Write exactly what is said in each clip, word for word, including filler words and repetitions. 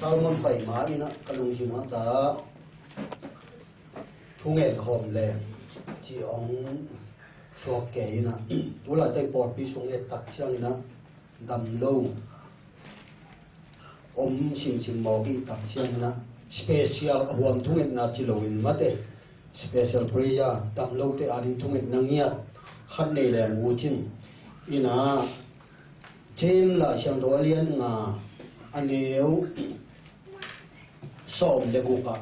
Salmon pai ma in ah ka lungsim ah ta thungen khawm leng ci hong suak kei in ah, tu laitak pawlpi sung et tak ciangin ah dam lo om simsim mawk i tak ciangin ah special a huam thungetna ci loin mate, special prayer, dam lote ading thungetna ngiat khat nei leng uh cin in ah, James Lai Siangtho a lian nga a neu sawm le guk ah,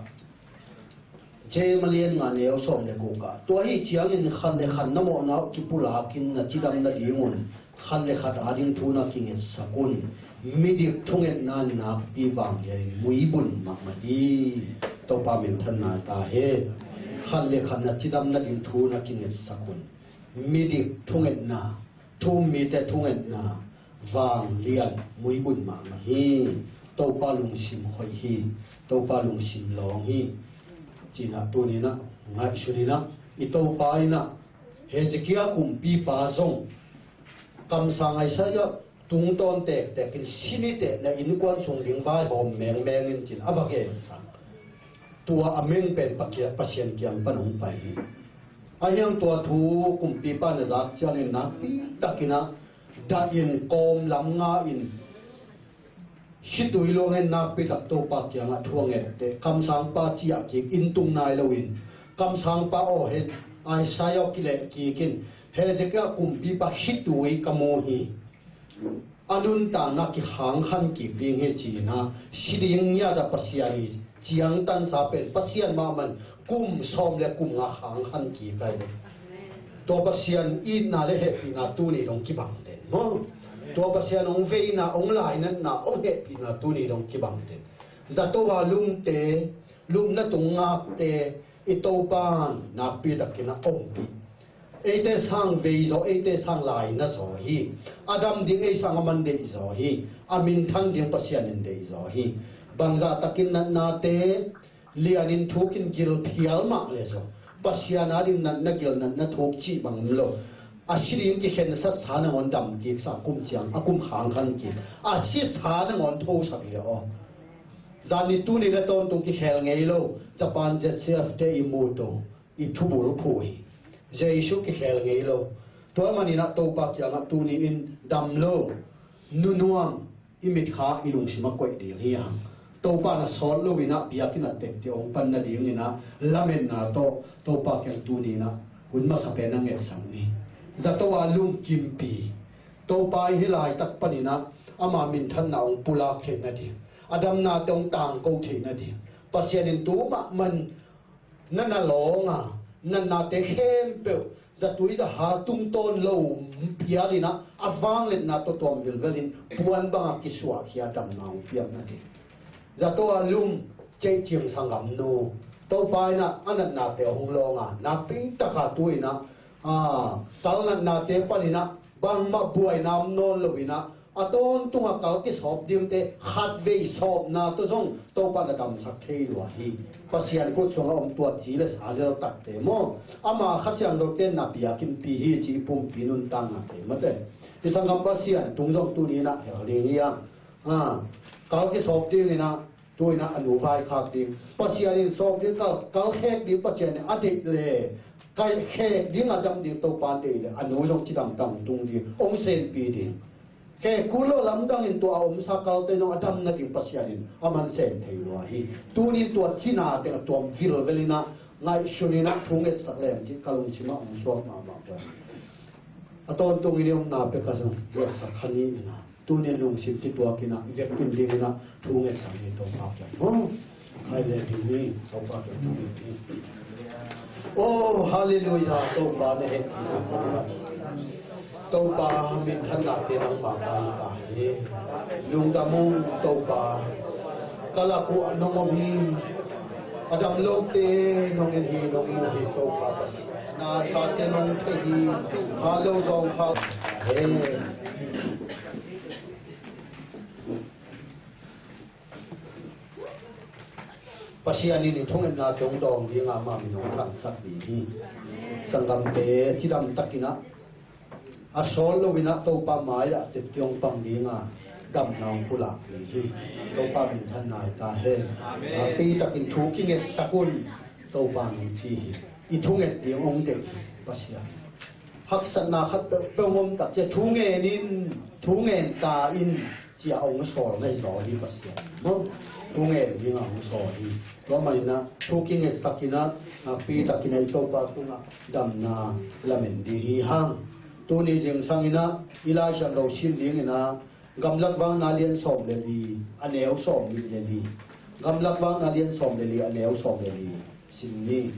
James a lian nga neu sawm le guk ah, tua hi ciangin khat le khat na mawhna uh kipulakin na cidam nadingun khat le khat ading thu na kingetsak un. Midik thungetna nakpi vanglianin muibun mahmah hi. Topa minthanna ta he. Khat le khat na cidam nading thu na kingetsak un. Midik thungetna, thu um mite thungetna vanglian muibun mahmah hi. Topa lungsim hoih hi. Topa lungsim lawng hi. Ci-in ah tuni-in ah ngaihsun in ah, i Topa in ah Hezekiah kumpipa zong kamsang Isaiah tungtawn tektek in si niteh na innkuan sung ding vaihawm mengmeng in ci-in a va gensa. Tua a meng pen Pakia-, Pasian kiang pan hong pai hi. Ahi hang tua thu kumpipa na zak ciangin nakpi takin ah dah in kawm lam nga in khitui luang in nakpi tak Topa kiangah thu a ngetteh, kamsangpa ciah kik, inn tung nai loin, kamsangpa aw, he, Isaiah aw kileh kik in, Hezekiah kumpipa khitui ka mu hi. A nuntakna kihangkhan kik ding hi ci-in ah, si ding ngiat a Pasian hi ciangtansa pen Pasian mahmah in kum sawm le kum nga hangkhan kik ahi. Tua Pasian itna le hehpihna tuni dong kibang den maw? Tua Pasian hong veina, hong lainatna, hong hehpihna tuni dong kibang den. Zato a lumte, lumna tung ngakte, i Topa in nakpi takin a ompih. Eite sang vei zaw, eite sang laina zaw hi. A dam ding ei sang a man deih zaw hi. A minthan ding Pasian in deih zaw hi. Bangzah takin natnate lianin thukin gil phial mah le zaw, Pasian ading natna gil, natna thuk cih bang om lo. A si ding kikhensatsa nangawn dam kiksa, kum ciang a kum khangkhan kik, a sisa nangawn thosak hi aw. Zan ni tuni le tawntung kikhel ngei lo. Japan Z C F te i muto, i thubul phuh hi. Jesu kikhel ngei lo. Tua manin ah Topa kiangah tuni in dam lo, nunuam, i mitkha i lungsim a koih ding hi hang. Topa na sawt loin ah biakinn a teh ti hong pan nadingin ah lametna tawh Topa kiang tuni in ah hun masa pen na ngetsak ni. Zato a lum kimpi, Topa in hih laitak panin ah ama minthanna hong pulak theih nading, a damnate hong tangko theih nading, Pasian in tu mahmah in na na lawng a, na nate khempeuh zatui zaha tungtawn lo phial in ah, a vangliatna tawh tuam vilvelin puan bangah kisuahkhia damna hong piak nading. Zato a lum ceih cing sanggamnu, Topa in ah a natnate hong lawng a, nakpi taka tu in ah, a, kal natnate panin ah bangmah buaina om nawn loin ah, a tawntung a kal kisawp dingte khatvei sawpna tawh zong Topa na damsak thei lua hi. Pasian kut sungah om tua ci le sa lel takte maw, ama Kha Siangthote na biakinnpi hi ci, i pumpi nuntaknate mate. I sanggam Pasian tung zong tuni in ah hel ding hi a, a, kal kisawp dingin ah, tu in ah a nu vaikhak ding Pasian in sawp ding, kal, kal khek ding Pasian in a deih le, kal khek ding a dam ding Topa in deih le, a nu zong cidam tangtung ding, hong senpi ding. Khek kul lo, lamdang in tua a omsa kalte zong a dam nading Pasian in a man sem thei lua hi. Tuni tua cina teng a tuam vilvel in ah ngaihsun in ah thu ngetsak leng cih ka lungsim ah hong suak mahmah pah. A tawntung in i omna pek a zong ngetsak kha ni in ah, tuni in lungsim kituak in ah, vekin ding in ah thu ngetsak ni Topa kiang. Aw, khai le ding ni Topa kiang thu nget ni. Oh, hallelujah, Topa na hehpihna kong pan. Topa, minthanna te nangmah bang ta hi. Lungdam ung Topa. Ka lak uh nong om hi. A dam lote nong en hi, nong mu hi Topa Pasian. Na sate nong thei hi. Halo zong kha. Amen. Pasian in i thungetna tawh dawng ding a, ama min hong thangsak ding hi. Sanggamte cidam takin ah, a sawt loin ah Topa mai-ah tep kiang pang ding a, damna hong pulak ding hi. Topa minthanna hi ta hen. Amen. Nakpi takin thu kingetsak un. Topa nong ci hi. I thunget ding hong deih hi Pasian. Haksatna khat peuhpeuh hong om tak ciang thu ngen in, thu ngen ta in, ci-a hong sawl na hi zaw hi Pasian. Maw? Thu ngen ding a hong sawl hi. Tua manin ah thu kingetsak in ah, nakpi takin ah i Topa tungah damna lamen ding hi hang. Tuni zingsang in ah i Lai Siangtho sim ding in ah, Gamlak Vakna lian sawm le li, a neu sawm nih le li. Gamlak Vakna lian sawm le li, a neu sawm le li. Sim ni.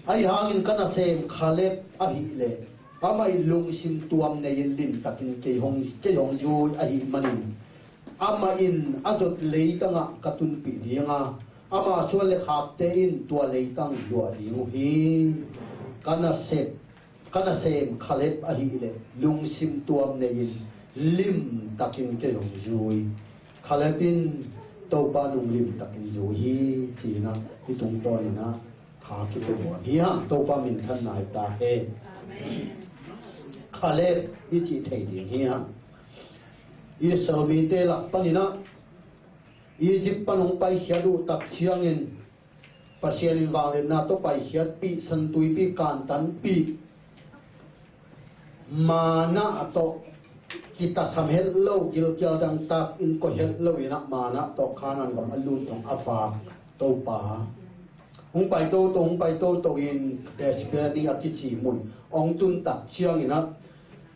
Ahi hangin ka nasem Kaleb ahih leh, amah in lungsim tuam nei-in limtakin kei hong, kei hong zui ahih manin, amah in a zot leitangah ka tunpih ding a, ama suan le khakte in tua leitang luah ding uh hi. Ka nasep, ka nasem Kaleb ahih leh lungsim tuam nei-in limtakin kei hong zui. Kaleb in Topa nung limtakin zui hi, ci-in ah hih tungtawn in ah kha kipia buan hi hang. Topa minthanna hi ta hen. Kaleb i cih thei ding hi hang. Israel mite lak panin ah Egypt pan hong paikhiat uh tak ciangin Pasian in vangliatna tawh paikhiatpih, santuipih, kantanpih, manna tawh kitasam het lo, gilkial dangtak in koih het lo in ah manna tawh Kanaan gam a lut dong a vak Topa. Hong pai toto, hong pai toto in Kadesh Barnea a kici mun hong tun tak ciangin ah,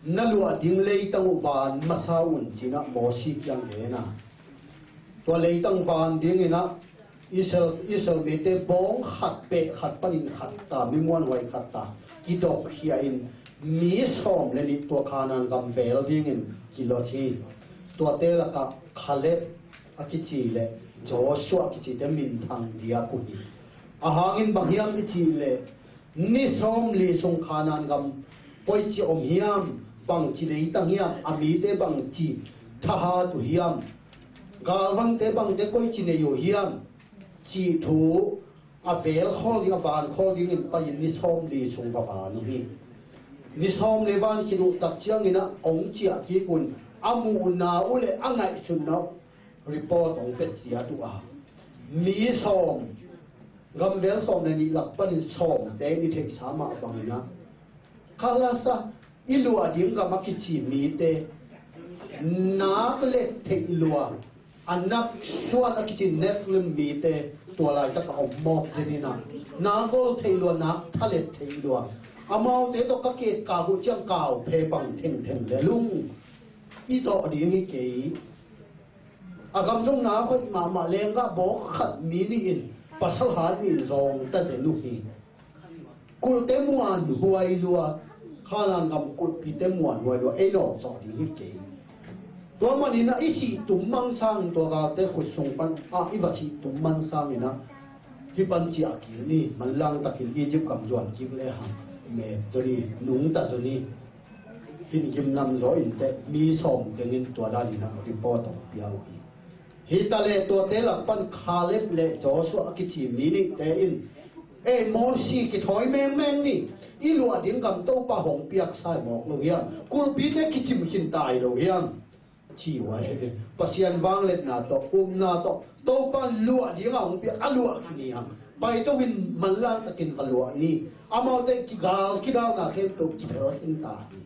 na luah ding leitang uh van masa un ci-in ah Mosi kiang gen a. Tua leitang van dingin ah Israel, Israel mite bawng khat peh khat panin khat ta, mi muanhuai khat ta, kidokkhia in mi sawm le nih tua Kanaan gam vel dingin kilot hi. Tuate lakah Kaleb a kici le Joshua a kicite minthang diak uh hi. A hangin bang hiam i cih leh, ni sawmli sung Kanaan gam koici om hiam, bangci leitang hiam, a mite bangci thahat uh hiam, galvante bangte koici nei uh hiam, cih thu a vel khawl ding, a van khawl dingin pai-in ni sawmli sung va van uh hi. Ni sawmli van khit uh tak ciangin ah hong ciah kik un, a muhna uh le a ngaihsutna uh report hong pia ciat uh a. Mi sawm, gamvel sawm le nih lak panin sawmte in i theihsa mah bangin ah, Kalasa, i luah ding gam a kici mite, nak let theih lua, Anak suan a kici Nephilim mite tua laitak a om mawk zen in ah, nak gol theih lua, nak thalet theih lua. Amaute tawh ka ketkak uh ciang kau phe bang thengtheng le lung i tawh ding hi kei. A gam zong nak hoih mahmah, lenggah bawk khat mi nih in, pasal hat nih in zawng ta zen uh hi. Kulhte muanhuai lua, Kanaan gam kulhpite muanhuai lua, ei nawk zawh ding hi kei. Tua manin ah i sih tum mang sangin tua galte khut sung pan ah i va sih tum mang sangin ah hih pan ciah kik ni, manlang takin Egypt gam zuan kik le hang, mep zaw ni, nungta zaw ni. Hin gimnam zaw in teh, mi sawm tengin tua danin ah report hong pia uh hi. Hi ta leh tuate lak pan Kaleb le Joshua a kici mi nihte in, ei Mosi, kithawi mengmeng ni, i luah ding gam Topa hong piaksa hi mawk lo hiam? Kulhpite kicim khin ta hi lo hiam? Ci uh a hi. Pasian vangliatna tawh, upna tawh, Topa luah ding a hong piak, a luah khin hi hang. Paito in manlang takin va luah ni. Amaute kigal kidalna khempeuh kiphel khin ta hi.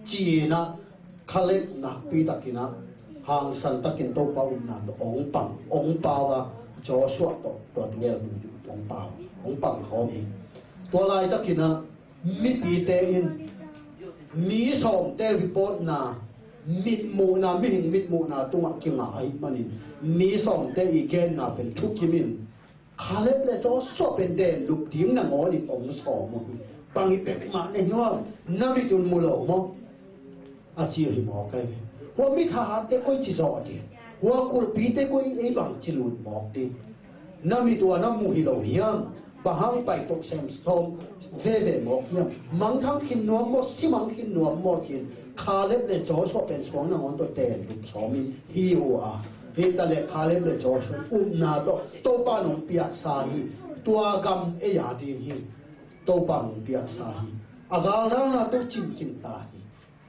Ci-in ah Kaleb nakpi takin ah hangsan takin Topa upna tawh hong pang, hong pau a, Joshua tawh tua tegel hong pau, hong pang khawm hi. Tua laitakin ah mipite in mi sawmte report na, mitmuhna, mihing mitmuhna tungah kinga ahih manin mi sawmte i genna pen thukim in Kaleb le Joshua pen denlup ding nangawnin hong sawm uh hi. Bang hi pek mah na hi nuam, na mit un mu lo maw? A ci uh hi mawk ei. Hua mi thahatte koici zawh ding? Hua kulhpite koi ei bangci lut mawk ding? Na mit uh a na mu hi lo hiam? Bang hang paito sem sawm veve mawk hiam? Mangthang khin nuam maw, simang khin nuam maw ci-in Kaleb le Joshua pen suang nangawn tawh denlup sawmin hi uh a. Hi ta leh Kaleb le Joshua upna tawh Topa nong piaksa hi. Tua gam ei a ding hi. Topa nong piaksa hi. A galnalna tawh cimcim ta hi.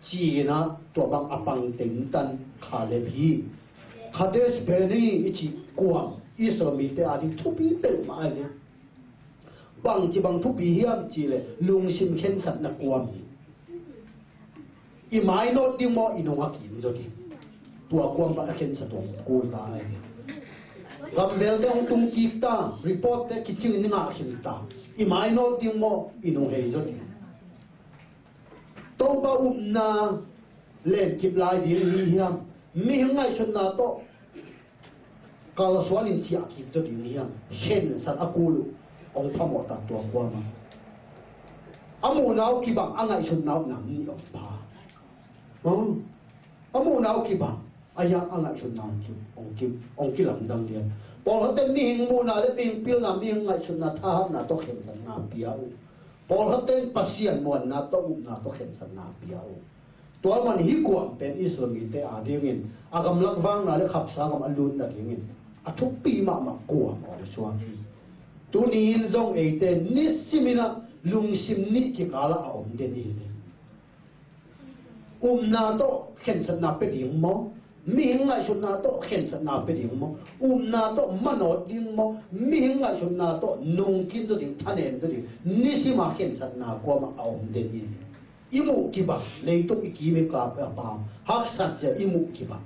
ci-in ah tua bang a pang tengtan Kaleb hi. Kadesh Barnea i cih kuam Israel mite ading thupi peuhmah ahi ve. Bangci bang thupi hiam cih leh lungsim khensatna kuam hi. I mainawt ding maw, i nung a kim zaw ding? Tua kuam pan a khensat hong kul ta ahi ve. Gambelte hong tung kik ta, report te kicing in ngah khin ta. I mainawt ding maw, i nung hei zaw ding? Topa upna lemkip lai ding hi hiam? Mihing ngaihsutna tawh kalsuan in ciah kik zaw ding hiam? Khensat a kul uh hong phamawh ta tua kuam ah. A muhna uh kibang, a ngaihsutna uh nam nih hong pha. Hmm. A muhna uh kibang, a hiang a ngaihsutna hong ki, hong ki, hong kilamdang lian. Pawlkhatte mihing muhna le mihing pilna, mihing ngaihsutna, thahatna tawh khensatna pia uh. Pawlkhatte Pasian muanna tawh upna tawh khensatna pia uh. Tua man hih kuam pen Israel mite adingin a gamlak vakna le khapsa gam a lut nadingin a thupi mahmah kuam hong suak hi. Tuni in zong eite nisimin ah lungsim nih kikal ah a om den hi. Upna tawh khensatna pia ding maw? Mihing ngaihsutna tawh khensatna pia ding maw? Upna tawh manawt ding maw? Mihing ngaihsutna tawh nungkin zaw ding, thanem zaw ding, nisim a khensatna kuam ah a om den hi. I muh kibang, leitung i kim i kap a pam haksat zia i muh kibang.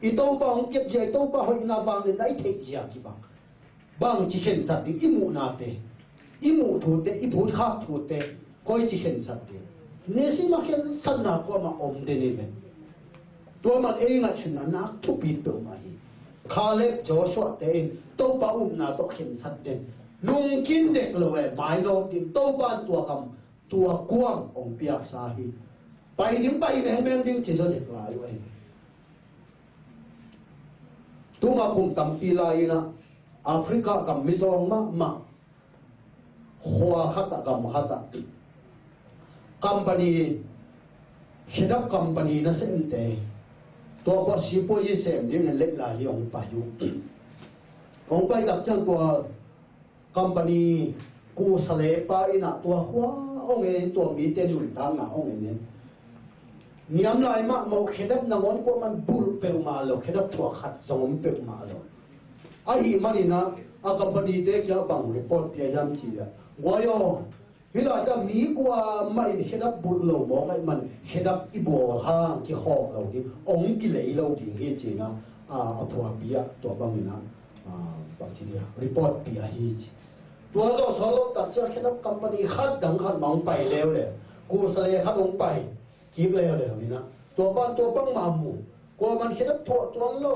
I Topa hong kep zia, i Topa hoihna vangliatna i theih zia kibang. Bangci khensat ding? I muhnate, i muh thute, i phutkhak thute, koici khensat ding? Nisim a khensatna kuam ah om den hi ve. Tua man ei ngaihsutna nak thupi peuhmah hi. Kaleb, Joshua te in Topa upna tawh khensat den. Nungkin dek lo e, mainawt ding. Topa in tua kam, tua kuam hong piaksa hi. Pai ding, pai mengmeng ding ci zaw dek lai uh ahi. Tuma kum tampi lai-in ah Africa gam mizawng mahmah, khua khat ah, gam khat ah company, khedap company nasemte, tua khua sipuazi sem dingin leh lai hi hong pai uh. Hong pai tak ciang tua company kusale pa in ah tua khua hong en in, tua mite nuntakna hong en in, niam lai mahmah uh, khedap nangawn kuaman bulh peuhmah lo, khedap thuak khat zong om peuhmah lo. Ahih manin ah a company te kiang bang report pia hiam cih leh, guai aw, hih laitak mi kuamah in khedap bulh lo mawk ahih man khedap i bawl hang kikhawk lo ding, hong kilei lo ding hi ci-in ah, a, a phuapi ah tua bangin ah, a, bangci dia, report pia hi ci. Tua zawh sawt lo tak ciang khedap company khat dang khat mah hong pai leuleu, kusale khat hong pai kik leuleu in ah, tua pan tua bangmah mu, kuaman khedap thuah tuan lo.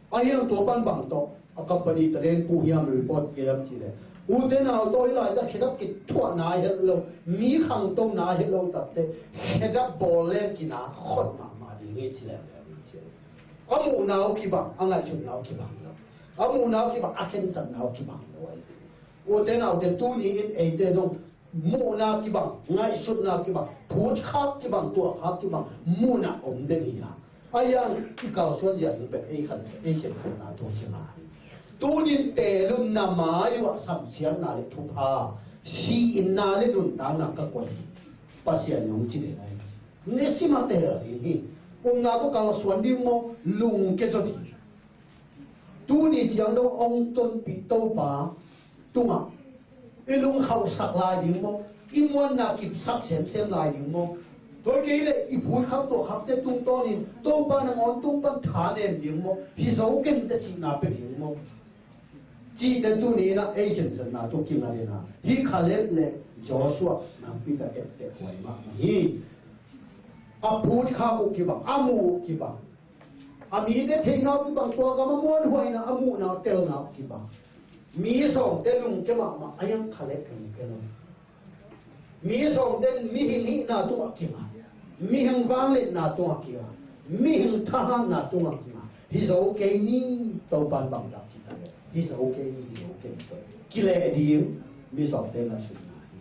Ahi hang tua pan bang tawh a company talent pu hiam report pia hiam cih leh, ute nau tawh hih laitak khedap kithuah nai het lo, mi khangto nai het lo tak teh khedap bawl leng kina khot mahmah ding hi ci leuleu in ci. A muhna uh kibang, a ngaihsutna uh kibang lo. A muhna uh kibang, a khensatna uh kibang lo ahi. Ute naute, tuni in eite zong muhna kibang, ngaihsutna kibang, phutkhak kibang, tuahkhak kibang muhna om den hi hang. Ahi hang i kalsuan zia ding pen ei khan, ei khensatna tawh kingah hi. Tunin teelumna mai uh ah samsiatna le thupha, si-inna le nuntakna ka koih hi, Pasian in hong ci den ahi. Nisim a teel ding hi. Upna tawh kalsuan ding maw, lungkia zaw ding? Tuni ciang dong hong tonpih Topa tungah i lungkhauhsak lai ding maw? I muanna kipsak semsem lai ding maw? Tua kei leh i phutkhak tuahkhakte tungtawnin Topa nangawn tung pan thanem ding maw? Hi zo keng teh cihna pia ding maw? Cihte tuni in ah ei khensatna tawh kinga den a, hih Kaleb le Joshua nakpi tak etteh huai mahmah hi. A phutkhak uh kibang, a muh uh kibang. A mite theihna uh kibang, tua gam a muanhuaina, a muhna, a telna uh kibang. Mi sawmte lungkia mahmah, a hiang Kaleb lungkia lo. Mi sawmte mihing hihna tungah kingah, mihing vangliatna tungah kingah, mihing thahatna tungah kingah. Hi zo kei ni, Topan bangzah ci ta le, hi zo kei ni, hi zo kei ni. Kileh ding mi sawmte ngaihsutna hi.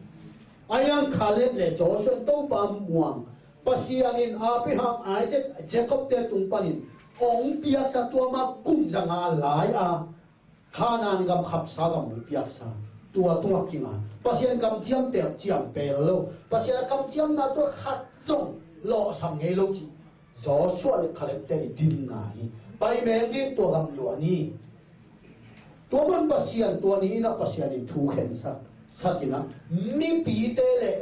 A hiang Kaleb le Joshua Topa muang, Pasian in Abraham, Isaac, Jacob te tung panin hong piaksa tua ma kum zanga lai a, Kanaan gam khapsa gam hong piaksa. Tua tungah kinga, Pasian kamciam tel ciam pel lo, Pasian a kamciamna tua khat zong lawhsam ngei lo cih Joshua le Caleb te i dinna hi. Pai meng ding, tua gam luah ni. Tua man Pasian tua ni inah Pasian in thu khensak, sakinah mipite le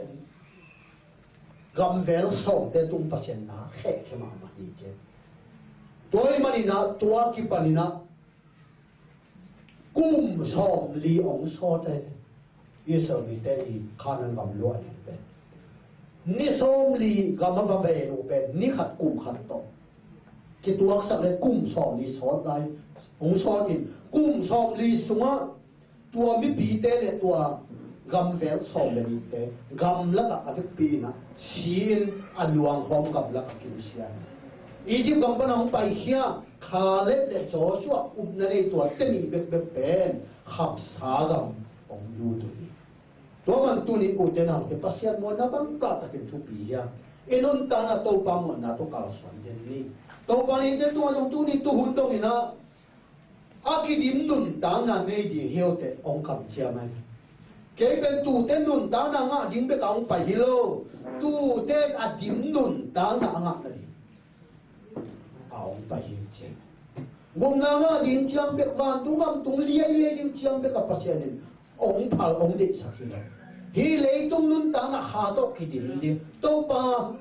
gamvel sawmte tung Pasian na khehkhia mahmah hi ci. Tua ih maninah tua kipaninah kum sawmli hong sawt e. Israel mite i Kanaan gam luah ding pen ni sawmli gam a va ve lo pen ni khat kum khat tawh kituaksak le kum sawmli sawt lai hong sawt in, kum sawmli sungah tua mipite le tua gamvel sawm le nihte gam lakah a vekpi inah si-in a luanghawm gam lakah kimusia hi. Egypt gam pan a hong paikhia Caleb le Joshua upna nei tua te nih bekbek pen khapsa gam hong lut uh hi. Tua man tuni ute naute Pasian muanna bangzah takin thupi hiam? I nuntakna Topa muanna tawh kalsuan den ni. Topa nite tungah zong tuni tuhun donginah a kidim nuntakna nei ding hi uh teh hong kamciam ahi. Kei pen tute nuntakna ngah ding bekah hong pai hi lo. Tute a dim nuntakna a ngah nading a hong pai hi ci. Gupna ngah ding ciang bek, vantung gam tung liailiai ding ciang bek a Pasian in hong phal hong deihsak hi lo. Hih leitung nuntakna kha tawh kidim ding, Topa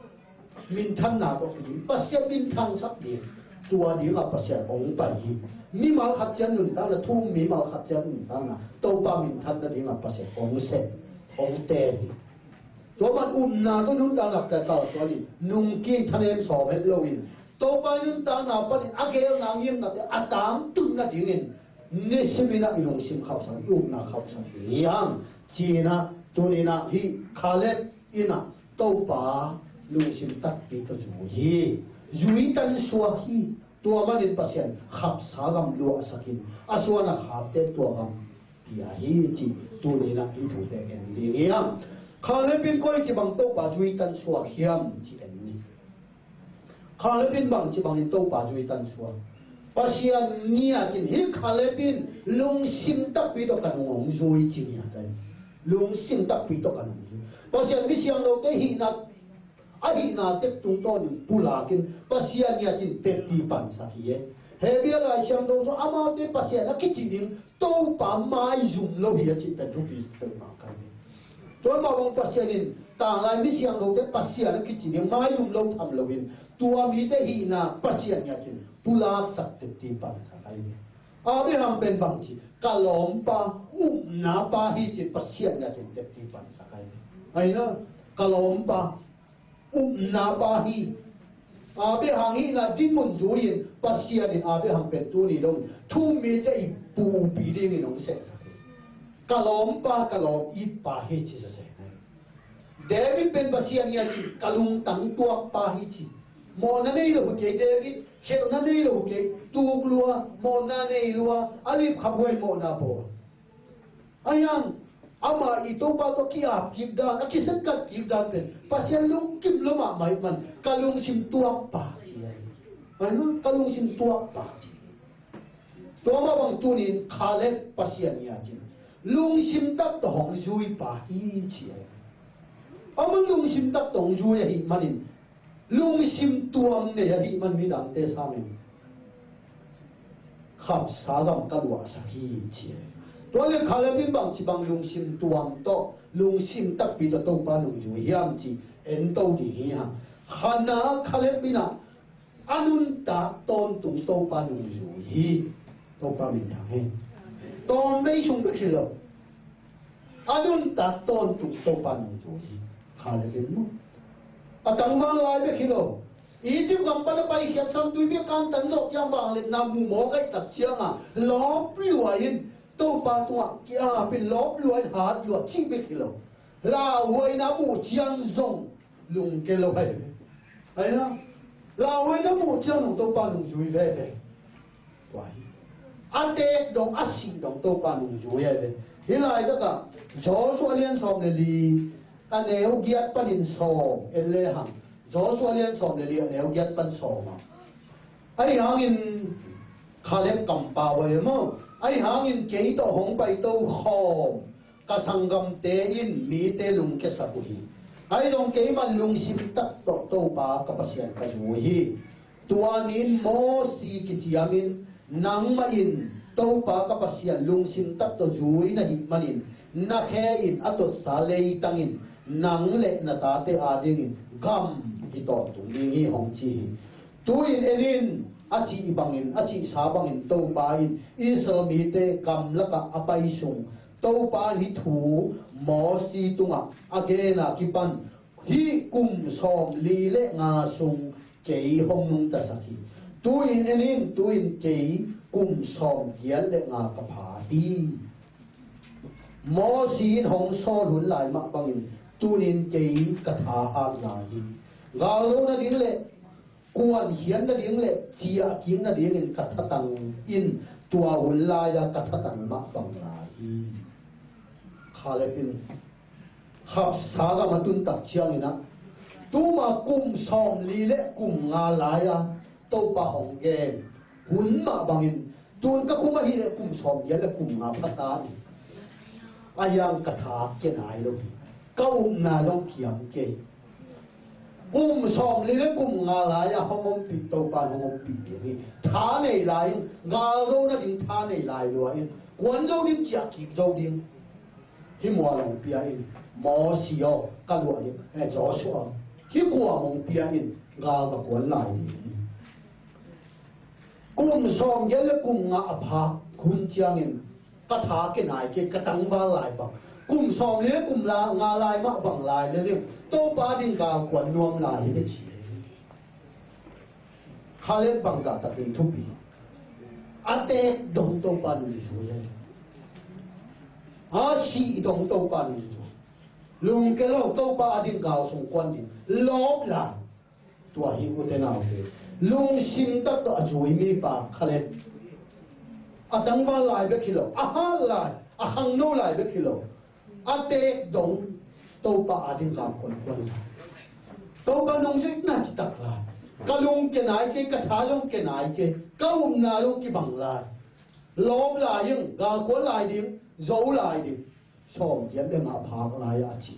minthanna tawh kidim, Pasian minthangsak ding, tua dingah Pasian hong pai hi. Mimal khat ciang nuntakna, thu-um mimal khat ciang nuntakna Topa minthan nadingah Pasian hong seh, hong teel hi. Tua man upna tawh nuntakna kalsuan in, nungkin thanem sawm het loin Topa nuntakna panin a gelna ngimnate a tangtun nadingin nisimin ah i lungsim khauhsak, i upna khauhsak hi hang. Cinah tuninah hih Caleb inah Topa lungsim takpi tawh zui hi. Zui tansuak hi. Tua manin Pasian khapsa gam luahsakin a suan a khapte tua gam pia hi ci. Tuninah hih thute en ding hi hang. Caleb in koici bang Topa zui tansuak hiam ci en ni. Caleb in bangci bangin Topa zui tansuak? Pasian ngiat in hih Caleb in lungsim takpi tawh ka nung hong zui ci ngiat ahi. Lungsim takpi tawh ka nung zui. Pasian misiangthote hihna, a hihna tek tungtawnin pulakin Pasian ngiat in tepti pansak hi e. Hebru Lai Siangtho sung amaute Pasian a kici ding Topa maizum lo hi a cih pen thupi peuhmah ka hi. Tua mah bang Pasian in tanglai misiangthote Pasian a kici ding maizum lo tham loin tua mite hihna Pasian ngiat in pulaksak tepti pansak ahi ve. Abraham pen bangci, ka lawmpa, upna pa hi ci Pasian ngiat in tepti pansak ahi ve. Ahi na, ka lawmpa, upna pa hi. Abraham hihna dinmun zui-in Pasian in Abraham pen tuni dong thu-um mite i pupi dingin hong sehsak hi. Ka lawmpa, ka lawm it pa hi ci sese. David pen Pasian ngiat in ka lungtang tuak pa hi ci. Mawhna nei lo hi kei David, khelhna nei lo hi kei, tuk lua, mawhna nei lua, a lipkhaphuai mawhna bawl. Ahi hang, amah i Topa tawh ki-ap kik dan, a kisetkat kik dan pen Pasian lungkim lo mahmah ahih man ka lungsim tuak pa ci ahi. Ahi hang, ka lungsim tuak pa ci. Tua mah bang tunin Caleb Pasian ngiat in lungsim tak tawh hong zui pa hi ci ahi. Amah lungsim tak tawh hong zui ahih manin lungsim tuam nei ahih man midangte samin khapsa gam ka luahsak hi ci e. Tua le Caleb in bangci bang lungsim tuam tawh, lungsim takpi tawh Topa nungzui hiam ci en to ding hi hang. Khatna Caleb in ah a nuntak tawntung Topa nungzui hi. Topa minthang hi. Tawmvei sung bek hi lo. A nuntak tawntung Topa nungzui hi. Caleb in maw, a tangval lai bek hi lo. Egypt gam pan a paikhiat samtui bek kantan zawh ciang vangliatna mu mawk ahih tak ciangah lawp lua in Topa tungah ki-ap in lawp lua in hat lua cih bek hi lo. Lauhuaina muh ciang zong lungke lo ahi ve. Ahi na, lauhuaina muh ciang zong Topa nungzui veve. Tua hi. A teek dong, a sih dong Topa nungzui ahi ve. Hih laitakah Joshua lian sawm le li, a neu giat panin sawm en lehang. Joshua lian sawm le li, a neu giat pan sawm ah. Ahi hangin Caleb kampau ahi maw. Ahi hangin kei tawh hong paito khawm Ka sanggamte in mite lungkiasak uh hi. Ahi zong keimah lungsim tak tawh Topa ka Pasian ka zui hi. Tua ni-in Mosi kiciamin nangmah in Topa ka Pasian lungsim tak tawh zui na hih manin na khe in a totsa leitang in nang le na tate adingin gam hi tawntung ding hi hong ci hi. Tu-in en in, a cih bangin, a cihsa bangin Topa in Israel mite gamlakah a pai sung Topa in hih thu Mosi tungah a gen a kipan hih kum sawmli le nga sung kei hong nungtasak hi. Tu-in en in, tu-in kei kum sawmgiat le nga ka pha hi. Mosi in hong sawl hun lai mah bangin tuni-in kei ka tha hat lai hi. Galdo nading le kuankhiat nading le ciahkik nadingin ka thatang in tua hun lai-a ka thatang mah bang lai hi. Kaleb in khapsa gam a tun tak ciangin ah tuma kum sawmli le kum nga lai-a Topa hong gen hun mah bangin tun ka kum ahih leh kum sawmgiat le kum nga pha ta in a hiang ka tha kia nai lo hi. Ka upna zong kiam kei. Kum sawmli le kum nga lai-a hong ompih Topa in hong ompih ding hi. Tha nei lai in, galdo nading tha nei lai lua in, kuan zo ding, ciahkik zo ding. Hih mual hong pia in, Mosi aw, ka luah ding, eh, Joshua aw, hih kuam hong pia in, gal ka kuan lai ding hi. Kum sawmgiat le kum nga a phak hun ciangin ka tha kia nai kei, ka tangval lai bang. Kum sawmli le kum la, nga lai mah bang lai le ding. Topa ding gal kuan nuam lai hi bek ci hi. Kaleb bangzah takin thupi. A teek dong Topa nungzui hi. A sih dong Topa nungzui. Lungkia lo Topa ading gal sung kuan ding. Lawp lai. Tua hi ute naute. Lungsim tak tawh a zui mipa Kaleb. A tangval lai bek hi lo. A hat lai. A khangno lai bek hi lo. A teek dong Topa ading gal kuan kuan lai. Topa nungzuihna citak lai. Ka lungkia nai kei, ka tha zong kia nai kei, ka upna zong kibang lai. Lawp lai ding, gal kuan lai ding, zo lai ding. Sawmgiat le nga phak lai a ci.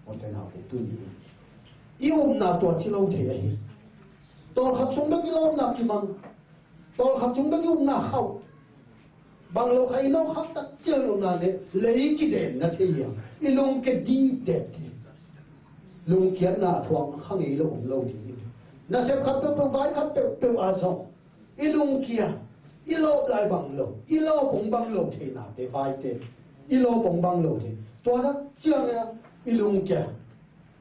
Ute naute tuni in i upna tua ci lo thei ahi. Tawlkhat sung bek i lawpna kimang. Tawlkhat sung bek i upna khauh. Bang lo kha i nawk khak tak ciang lo na le lei kiden na thei hiam? I lungkia ding det hi. Lungkiatna a thuak kha ngei lo om lo ding hi. Nasep khat peuhpeuh, vai khat peuhpeuh a zong i lungkia, i lawp lai bang lo, i lawp hong bang lo thei nate, vaite, i lawp hong bang lo thei. Tua tak ciang i lungkia,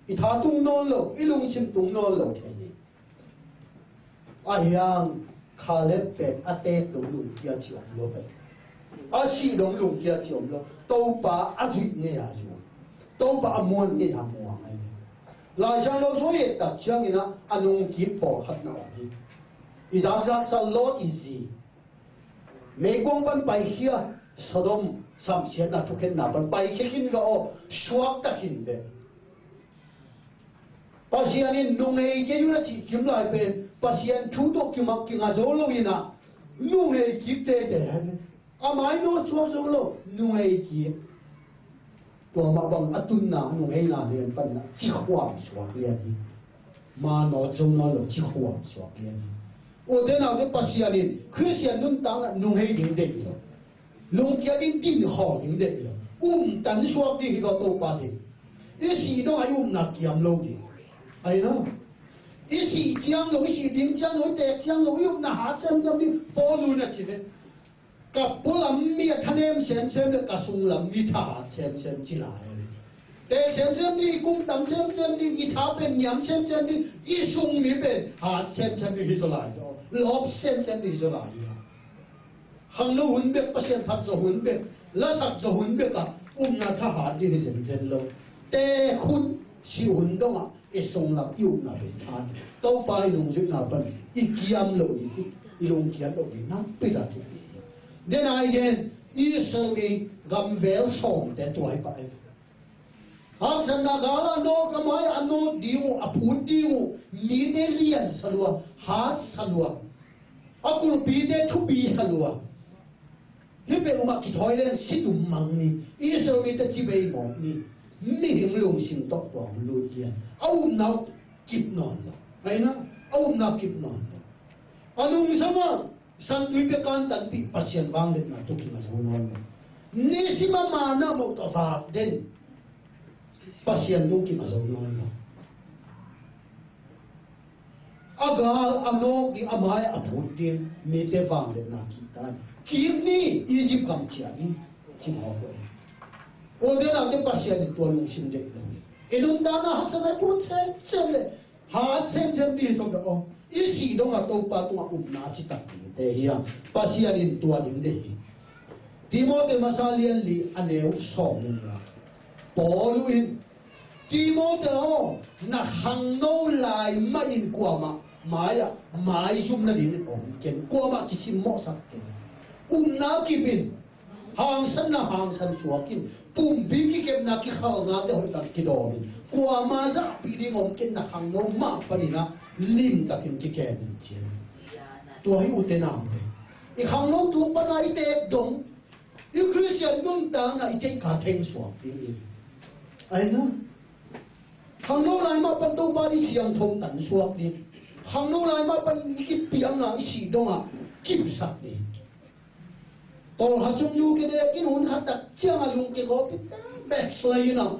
i tha tung nawn lo, i lungsim tung nawn lo thei hi. A hiang Kaleb pen a teek dong lungkia ci om lo pen. A sih dong lungkia ci om lo. Topa a zuih ngei a zuih. Topa a muan ngei a muang ahi. Laisiangtho sung i et tak ciangin ah a nungkik pawlkhat na om hi. I zakzaksa Lot i zi. Meikuang pan paikhia, Sodom samsiatna thukhenna pan paikhia khin ka aw, suakta khin ve. Pasian in nunghei kei un a cih kim lai pen Pasian thu tawh kimak kinga zo lo in ah nunghei kik tete. A mai nawt suak zo lo, nunghei kik. Tua mah bang a tunna nungheina lian pan in ah cikhuam suak lian hi. Ma nawt zo nawn lo, cikhuam suak lian hi. Ute naute, Pasian in Khristian nuntakna nunghei ding deih lo. Lungkia ding, dinkhawm ding deih lo. Umtan suak ding hi lo Topa ding. I sih dong a i upna kiam lo ding. Ai no. I sih ciang lo, i sih ding ciang lo, i teek ciang lo, i upna hat semsem ding. Paul in a ci ve. Ka pualam mi a thanem semsem le ka sunglam mi thahat semsem ci lai. Teek semsem ding, i kum tam semsem ding, i tha pen niam semsem ding, i sung mi pen hat semsem ding hi zaw lai zaw. Lawp semsem ding hi zaw lai hi. Khangno hun bek, Pasian phat zaw hun bek, lasak zaw hun bek ah upna thahat ding hi zenzen lo. Teek hun, sih hun dongah i sunglam, i upna pen tha ding. Topa i nungzuihna pan i kiam loh ding, i, i lungkiat loh ding nakpi tak thupi hi. Then again, Israel mi gamvel sawmte tua hi pah hi. Haksatna gal a nawk, a mai a nawt ding uh, a phut ding uh, mite liansa lua, hatsa lua, a kulpite thupisa lua. Hih bek umah kithawi leng si tum mang ni. Israel mite ci bei mawk ni. Mihing lungsim tawh tua hong lut lian. A upna uh kip nawn lo. Ahi na, a upna kip nawn lo. A nungsang ah santui pia kantanpih Pasian vangliatna tawh kinga zo nawn lo. Nisim a mana mawh tawh vak den Pasian tawh kinga zo nawn lo. A gal a nawk ding, a mai a phut ding mite vangliatna kihta in, kik ni, Egypt gam ciah ni, ci mawk uh e. Ute naute, Pasian in tua lungsim deih lo hi. I nuntakna haksatna i phut semsem le hat semsem ding hi sawm dah aw. I sih dongah Topa tungah upna a citak dingte hi a, Pasian in tua ding deih hi. Timote masa lian li a neu sawm in la, Paul uh in, Timote aw, na khangno lai mah in kuamah mai-ah maizum nadingin om ken, kuamah kisimmawhsak ken. Upna kip in, hangsanna hangsan suak in, pumpi kikepna kikhalnate hoihtak kidawm in, kuama zahpih ding om ken, na khangno mah panin ah limtakin kikem in ci. Tua hi ute naute. I khangno tuk pana i teek dong, i Khristian nuntakna i teek kha theng suak ding hi. Ahi na, khangno lai mah pan Topa ding siangtho tan suak ding. Khangno lai mah pan i kipiakna i sih dongah kipsak ding. Tawlkhat sung nu kidek in hun khat tak ciangah lungkia gawp in backslide in ah,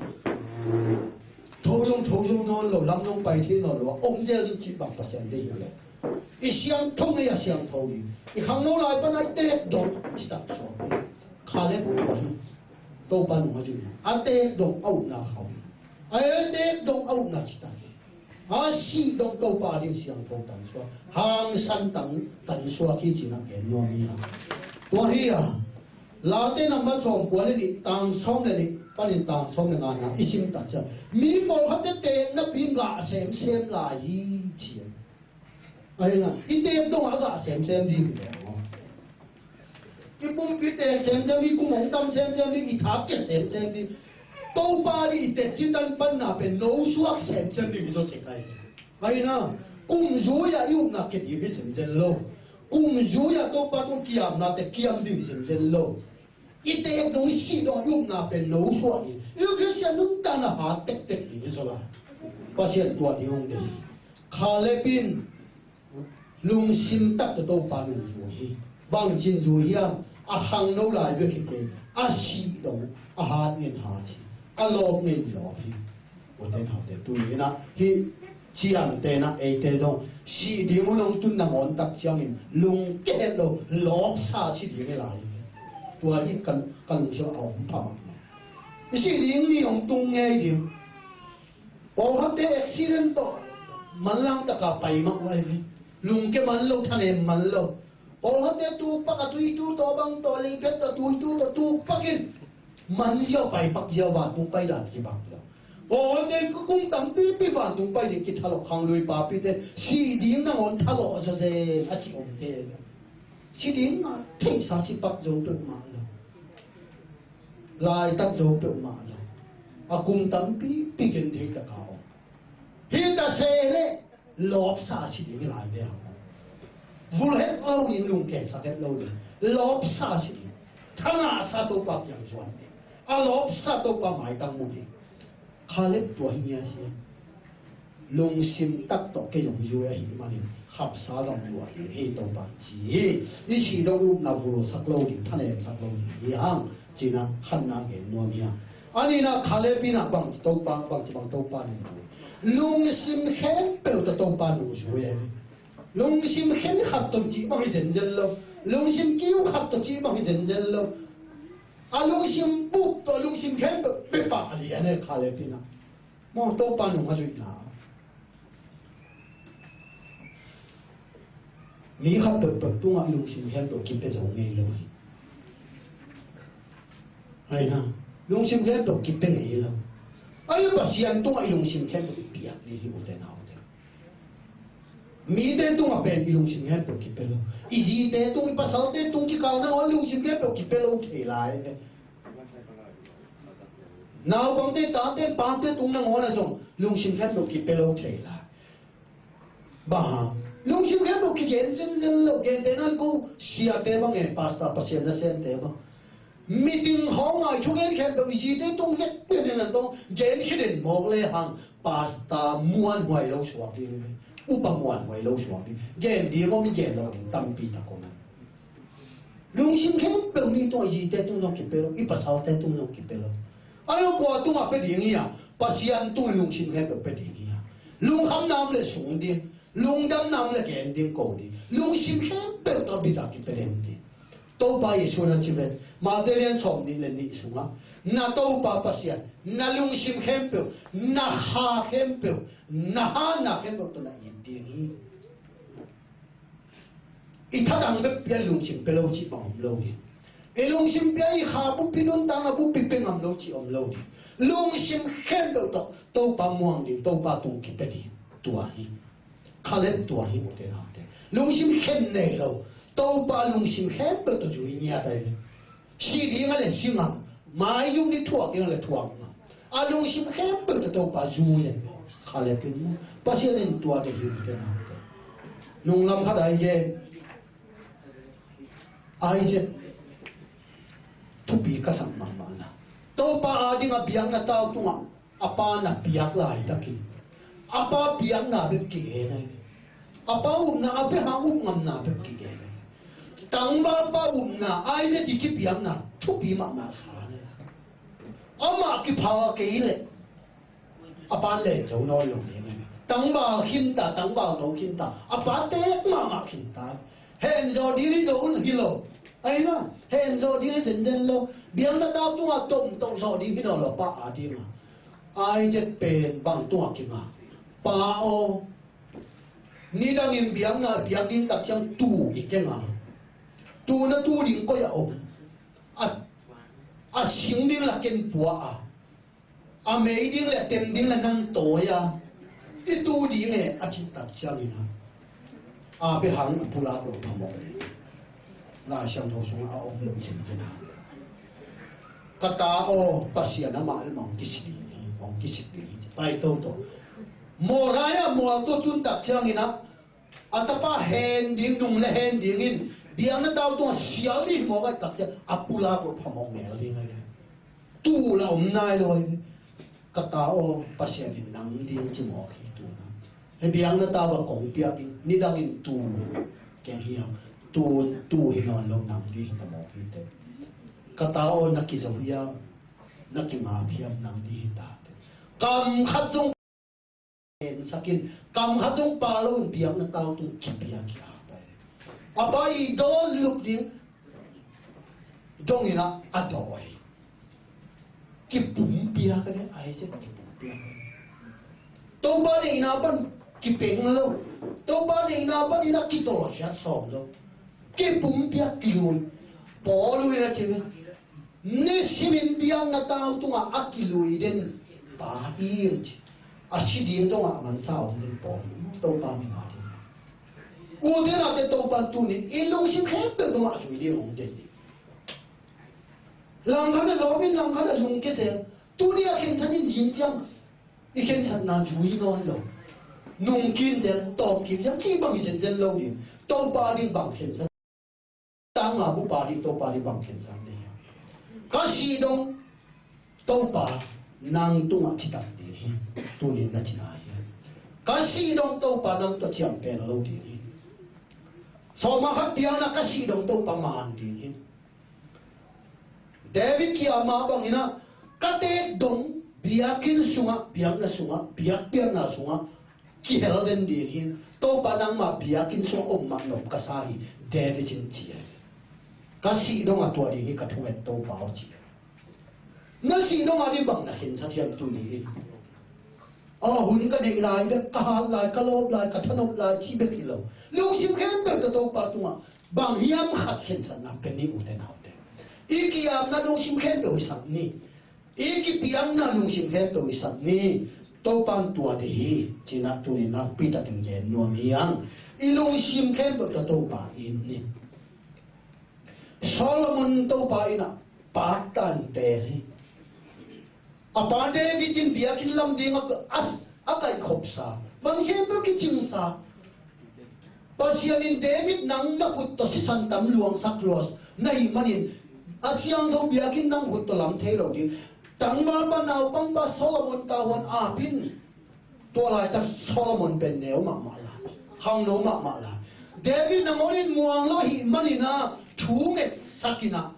tho zong tho zo nawn lo, lam zong pai thei nawn lo a om zel ding cih bang Pasian deih hi lo. I siangtho ngei a siangtho ding, i khangno lai pana i teek dong citak suak ding. Kaleb tua hi. Topa nung a zuihna, a teek dong a upna khauh hi. A teek dong a upna citak hi. A sih dong Topa ding siangtho tan suak, hangsan tan, tan suak hi cih na gen nuam hi a. Tua hi a, Late number sawm kua le nih, tang sawm le nih panin tang sawm le nga na i sim tak ciang, mi pawlkhatte teeknapi ngah semsem lai hi ci a. Ahi na, i teek dongah a ngah semsem ding hi leh maw? I pumpi teek semsem hi, kum hong tam semsem hi, i thak kia semsem hi. Topa ding i tek citan panna pen no suak semsem ding hi zaw cek ahi. Ahi na, kum zui-ah i upna kia ding hi semsem lo. Kum zui-ah Topa tung kiamnate kiam ding hi semsem lo. I teek dong, i sih dong, i upna pen no suak ding. I Khristian nuntakna hat tektek ding hi zaw lai. Pasian tua ding hong deih. Kaleb in lungsim tak tawh Topa nung zui hi. Bangcin zui hiam? A khangno lai bek hi kei, a sih dong a hat ngen hat hi. A lawp ngen lawp hi. Ute naute, tuni in ah hih ciamtehna eite zong sih ding hun hong tun nangawn tak ciangin lungke het lo, lawpsa si ding hi lai. Tua hi kan, kan lungsim a om phamawh. I sih ding ni hong tung ngei ding. Pawlkhatte accident tawh manlang taka pai mah uh ahi ve. Lungke man lo, thanem man lo. Pawlkhatte tukpak a tuitu tawh bang tawh, leiphet tawh tuitu tawh tukpak in man ziau, paipak ziau, vantung pai dan kibang lo. Pawlkhatte kum tampipi vantung pai ding kithalawh, khanglui papite sih ding nangawn thalawh zawzen a ci omte. Sih ding a theihsa si pak zo peuhmah lo. Laitak zo peuhmah lo. A kum tampipi gen thei taka om. Hi ta se leh lawpsa si ding lai ve hang. Vul het lo ding, lungkengsak het lo ding. Lawpsa si ding. Thanahsa Topa kiang zuan ding. A lawpsa Topa maitang mu ding. Kaleb tua hi ngiat hi. Lungsim tak tawh kei hong zui ahih manin khapsa gam luah ding hi Topa ci hi. I sih dong upna vulsak lo ding, thanemsak lo ding hi hang. Cina khatna gen nuam hi hang. A nihna Kaleb in ah bang Topa, bang ci bang Topa nung zui. Lungsim khempeuh tawh Topa nung zui ahi. Lungsim khen khat tawh cih bang hi zenzen lo. Lungsim kiu khat tawh cih bang hi zenzen lo. A lungsim buk tawh lungsim khempeuh bia pah lian e Kaleb in ah. Maw, Topa nung a zuihna. Mi khat peuhpeuh tungah i lungsim khempeuh kipia zo ngei lo hi. Ahi na, lungsim khempeuh kipia ngei lo. Ahi, Pasian tungah i lungsim khempeuh i piak ding hi ute naute. Mite tungah pen i lungsim khempeuh kipia lo. I zite tung, i pasalte tung kikal nangawn lungsim khempeuh kipia lo thei lai. Naupangte, tate, pate tung nangawn ah zong lungsim khempeuh kipia lo thei lai. Bang hang? Lungsim khempeuh kigen zenzen lo, gentehna in ko siate bang e, pastor, Pasian nasemte bang, meeting khawng a i thugen khempeuh i zite tung vekpi a ngen an tawh gen khit in mawk le hang, pastor muanhuai lo suak ding, upa muanhuai lo suak ding, gen ding om, gen lo ding tampi tak om a. Lungsim khempeuh mi tung, i zite tung zong kipia lo, i pasalte tung zong kipia lo. Ai lo, kua tungah pia ding hi a? Pasian tung lungsim khempeuh pia ding hi a. Lungkhamna om le sung ding, lungdamna om le gen ding ko ding. Lungsim khempeuh tawh bit a kipia lem ding. Topa Jesuh in a ci ven, Matthai lian sawm nih le nih sungah, na Topa Pasian na lungsim khempeuh, na kha khempeuh, na hatna khempeuh tawh na it ding hi. I thatang bek pia lungsim pia lo cih bang om lo hi. I lungsim pia, i kha buppi, nuntakna buppi pia ngam lo cih om lo hi. Lungsim khempeuh tawh Topa muang ding, Topa tung kipia ding, tua hi. Khalep tua hi, ute naute. Lungsim khen nei lo, Topa lungsim khempeuh tawh zui ngiat ahi ve. Si ding a le si ngam, mai zuk ni thuak ding a le thuak ngam. A lungsim khempeuh tawh Topa zui a, khalep in mu. Pasian in tua deih hi, ute naute. Nunglam khat a i gen, a i zet thupi ka sak mahmah na. Topa a ding a biakna tau tungah a pa na piak laitakin a pa piakna bek kigen ahi. A pa upna, a bia hang up ngamna bek kigen ahi. Tangval pa upna, Isaac i kipiakna thupi mahmah sa ahi. Amah kipha kei leh a pa len zo nawn lo ding ahi. Tangval khinta, tangval no khinta, a pa tek mahmah khinta. Hen zawh ding hi zo un hi lo. Ahi na, hen zawh ding hi zenzen lo. Biakna tau tungah tomtoh zawh ding hi nawn lo, pa a dingah. Isaac pen bang tungah kingah? Pa aw, nidangin biakna piak ding tak ciang tuu i keng a, tuu na tuu ding koi a om? A, a sing ding la ken pua a, a mei ding le tem ding le nang tawi a, i tuu ding e, a cih tak ciangin a, a bia hang a pulak loh phamawh. Lai Siangtho sungah a om loh zenzen a. Ka ta aw, Pasian amah le mah hong kisik ding hi, hong kisik ding hi, pai toto. Moriah mual tawh tun tak ciangin a, a tapa hen ding, nung le hen dingin biakna tau tungah sial ding mawk a, tak ciang a pulak loh phamawh mel ding ahi. Tuu la om nai lo ahi. Ka ta aw, Pasian in nang ding ci mawk hi tu na. Hih biakna tau a kong piak ding, nidangin tuu keng hiam? Tuu, tuu hi nawn lo, nang ding hi ta mawk hi te. Ka ta aw, na kizo hiam? Na kingap hiam? Nang ding hi ta te. Kam khat zong khensak in, kam khat zong pha lo in biakna tau tung kipia kia pai. A pa i dawn lup ding dongin a, a dawi. Kipumpiak a le, Isaac kipumpiak a le. Topa deihna pan kipeng lo. Topa deihna pan in a kitawlkhiat sawm lo. Kipumpiak, kilui. Paul in a ci ve, nisimin biakna tau tungah a kilui den pa hi ing ci. A si ding zongah a mansa om den Paul in, Topa min a ding. Ute naute, Topa tunin i lungsim khempeuh tungah zui ding hong deih. Langkhat a lawm in, langkhat a lungkia zel. Tuni a khensat in ding ciang i khensatna zui nawn lo. Nungkin zel, tawpkik zel, cih bang hi zenzen lo ding. Topa ding bang khensat, tangma bupa ding Topa ding bang khensat ding hi. Ka sih dong Topa nang tungah citak ding hi. Tunin na cina hi. Ka sih dong Topa nang tawh ciam pen lo ding hi. Sawma khat piang na, ka sih dong Topa man ding hi. David kiama bangin a, ka tek dong biakinn sungah, biakna sungah, biakpiakna sungah kihel den ding hi. Topa nangma biakinn sungah om mah nop ka sa hi, David in ci a. Ka sih dong a tua ding hi ka thunget Topa aw ci a. Na sih dong a ding bang na khensat hiam tuni hi. Aw, hun ka neih lai bek, ka hat lai, ka lawp lai, ka thanop lai cih bek hi lo. Lungsim khempeuh tawh Topa tungah bang hiam khat khensatna pia ni, ute naute. I kiamna lungsim khempeuh i sak ni. I kipiakna lungsim khempeuh i sak ni. Topa in tua deih hi, ci-in a tunin nakpi takin gen nuam hi hang. I lungsim khempeuh tawh Topa it ni. Solomon Topa in a paktan tel hi. A pa David in biakinn lam ding a, a, a kaihkhopsa, van khempeuh kicingsa, Pasian in David nang na khut tawh sisan tam luangsak lua na hih manin a siangtho biakinn nang khut tawh lam thei lo ding. Tangvalpa naupangpa Solomon tawh huan ap in. Tua laitak Solomon pen neu mahmah lai, khangno mahmah lai. David nangawn in muang lo ahih manin a thu ngetsak in a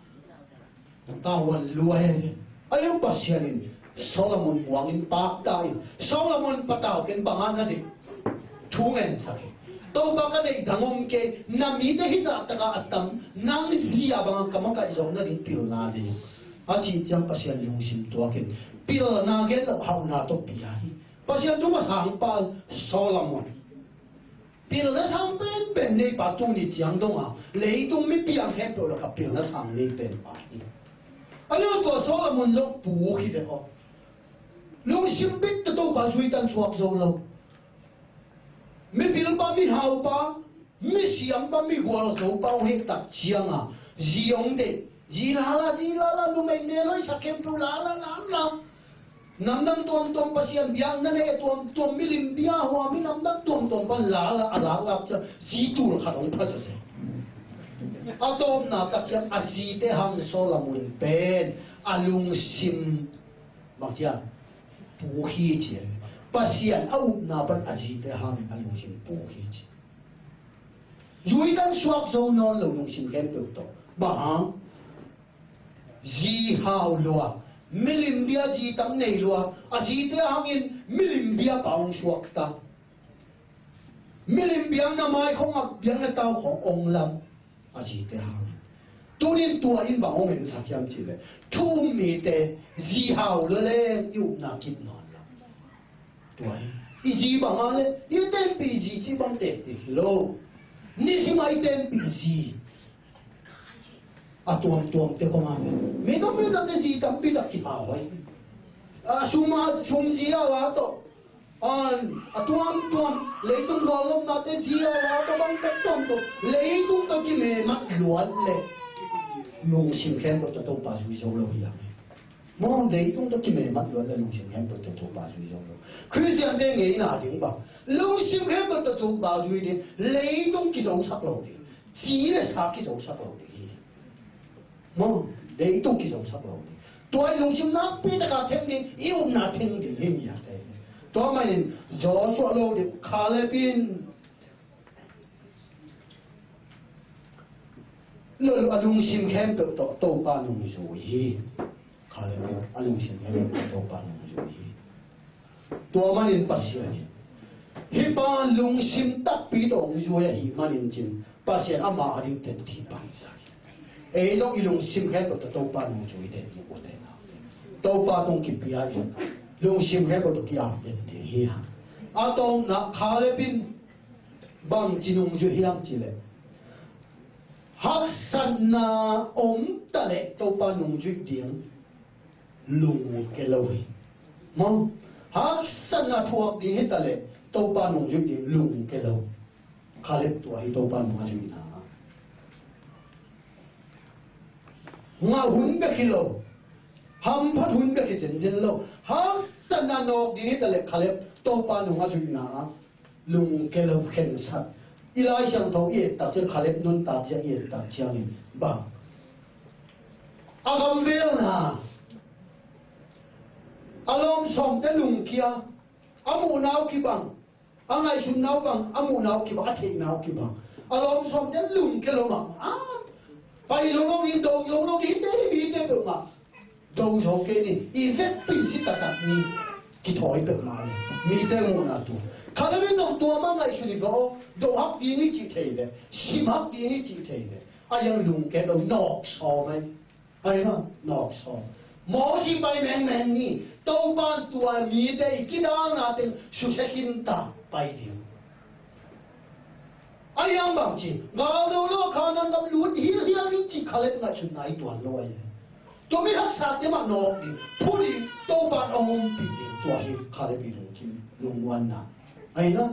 tanghuan lua hi. A iang Pasian in Solomon muang in pakta in Solomon patau pen bang a na ding thu ngetsak hi. Topa ka neih dang om kei, na mite hi taktak a a tam, nang zi a bang a ka makaih zawh nading pilna nei a cih ciang Pasian lungsim tuak in pilna gen lo hauhna tawh pia hi. Pasian thupha sangpa Solomon pilna sang penpen neipa tuni ciang dong a leitung mi piang khempeuh lakah pilna sang nei penpa hi. A lian tua Solomon zong puk hi ve aw. Lungsim bit tawh Topa zui tan suak zo lo. Mipilpa, mihaupa, misiampa, migualzopa hong hih tak ciang a zi hong deih. Zi lala, zi lala, numei ne loi sak khempeuh lala, lala. Namdang tuamtuam Pasian biakna nei a tuamtuam milim bia hua mi namdang tuamtuam pan lala a laklak ciang zi tul khat hong pha zaw se. A tawpna tak ciang a zite hang Solomon pen a lungsim bang ciang puk hi ci. Pasian a upna pan a zite hang a lungsim puk hi ci. Zui tan suak zo nawn lo lungsim khempeuh tawh. Bang hang? Zi hau lua, milim bia zi tam nei lua, a zite hangin milim bia pa hong suakta. Milim biakna mai khong a biakna tau khong ong lam a zite hangin. Tunin tua in bang hong ensak hiam cih leh thu um mite zi hau lua leng i upna kip nawn lo. Tua hi. I zi bang a le i tenpih zi cih bang tenpih hi lo. Nisim a i tenpih zi a tuamtuam te kong a mi mi tam mi tam te zi tampi tak kipau hi. A sum a sum zi a la tawh a tuamtuam leitung guallopna te zi a la tawh bang tek tuamtuam leitung tawh kimemat luat le lungsim khempeuh tawh Topa zui zo lo hi a mi. Maw, leitung tawh kimemat luat le lungsim khempeuh tawh Topa zui zo lo. Khristian te ngeina ding bang lungsim khempeuh tawh Topa zui ding, leitung kizosak lo ding, ci le sa kizosak lo ding hi. Maw, leitung kizosak lo ding. Tua i lungsim nakpi taka theng ding, i upna theng ding hi mi a te. Tua manin Joshua lo ding, Caleb in lo lo a lungsim khempeuh tawh Topa nung zui hi. Caleb in a lungsim khempeuh tawh Topa nung zui hi. Tua manin Pasian in hih pa lungsim takpi tawh hong zui ahih manin cin Pasian ama a ding tenti pansak hi. Ei zong i lungsim khempeuh tawh Topa nung zui den hi ute nau. Topa tawh kipia in lungsim khempeuh tawh ki-ap den ding hi hang. A tawpna Caleb in bangci nung zui hiam cih leh haksatna om ta leh Topa nung zuih ding lungke lo hi. Maw, haksatna thuak ding hi ta leh Topa nung zuih ding lungke lo. Caleb tua hi Topa nung a zuihna. Ngah hun bek hi lo, hamphat hun bek hi zenzen lo. Haksatna nawk ding hi ta leh Caleb Topa nung a zuihna lungke lo, khensat. I Lai Siangtho i et tak ciang, Caleb nuntak ciang i et tak ciangin bang a gamvelna, a lawmsawmte lungkia, a muhna uh kibang, a ngaihsutna uh bang, a muhna uh kibang, a theihna uh kibang. A lawmsawmte lungke lo mahmah. Pai lo lo ding, do lo lo ding, hite hi, hite peuhmah do zo kei ni, i vekpi in si taktak ni, kithawi peuhmah ni. Mite muhna tua Caleb in zong tua mah ngaihsun hi ve aw. Do hak ding hi cih thei ve, sim hak ding hi cih thei ve. A iang lungke lo, nawk sawm ai. Ai na, nawk sawm. Mawsi pai mengmeng ni, Topa in tua mite i kidalna teng susia khin ta, pai ding. A iang bang ci, gal do lo, Kanaan gam lut hilhial ding cih Caleb ngaihsutna hi tuan lo ai. Tua mi haksate mah nawk ding, phu ding, Topa in hong ompih ding, tua hi Caleb i lungkim, lungmuanna. Ai na,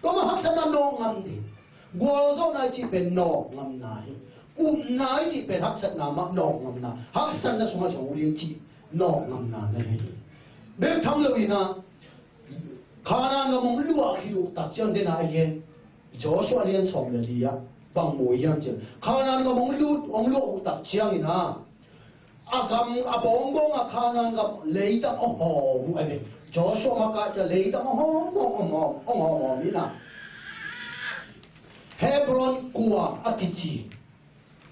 tua mah haksatna nawk ngam ding. Gualzawhna i cih pen nawk ngamna hi. Upna i cih pen haksatna mah nawk ngamna, haksatna sungah zong ding cih nawk ngamna na hi. Bek tham lo in a, Kanaan gam hong luah khit uh tak ciang den a, a hi hen. Joshua lian sawm le li ah bang mu hiam cih leh, Kanaan gam hong lut, hong luah uh tak ciangin ah, a gam, a bawngbawng ah Kanaan gam leitang hong hawm uh a ve. Joshua makaih ciang leitang hong hawm, hong hawm, hong hawm, hong hawm in ah, Hebron kuam a kici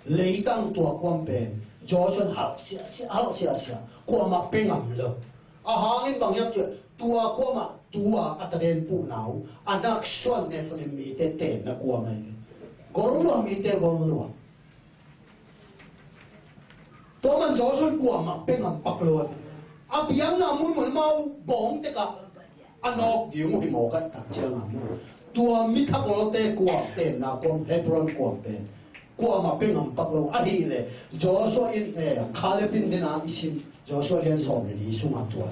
leitang, tua kuam pen Joshua in halh siahsiah, halh siahsiah, kuamah pia ngam lo. A hangin bang hiam cih leh, tua kuamah tua a taden puhna uh Anak suan Nephilim mite tenna kuam ahi ve. Gol lua, mite gol lua. Tua man Joshua in kuamah pia ngam pak lo a, a pianna mun mun amau bawng tek ah a nawk ding uh hi mawk a, tak ciang a mu. Tua mi thakolte kuam tenna kuam, Hebron kuam pen kuamah pia ngam pak lo. Ahih leh Joshua in, eh, Caleb in dena i sim, Joshua lian sawm le li sungah tua,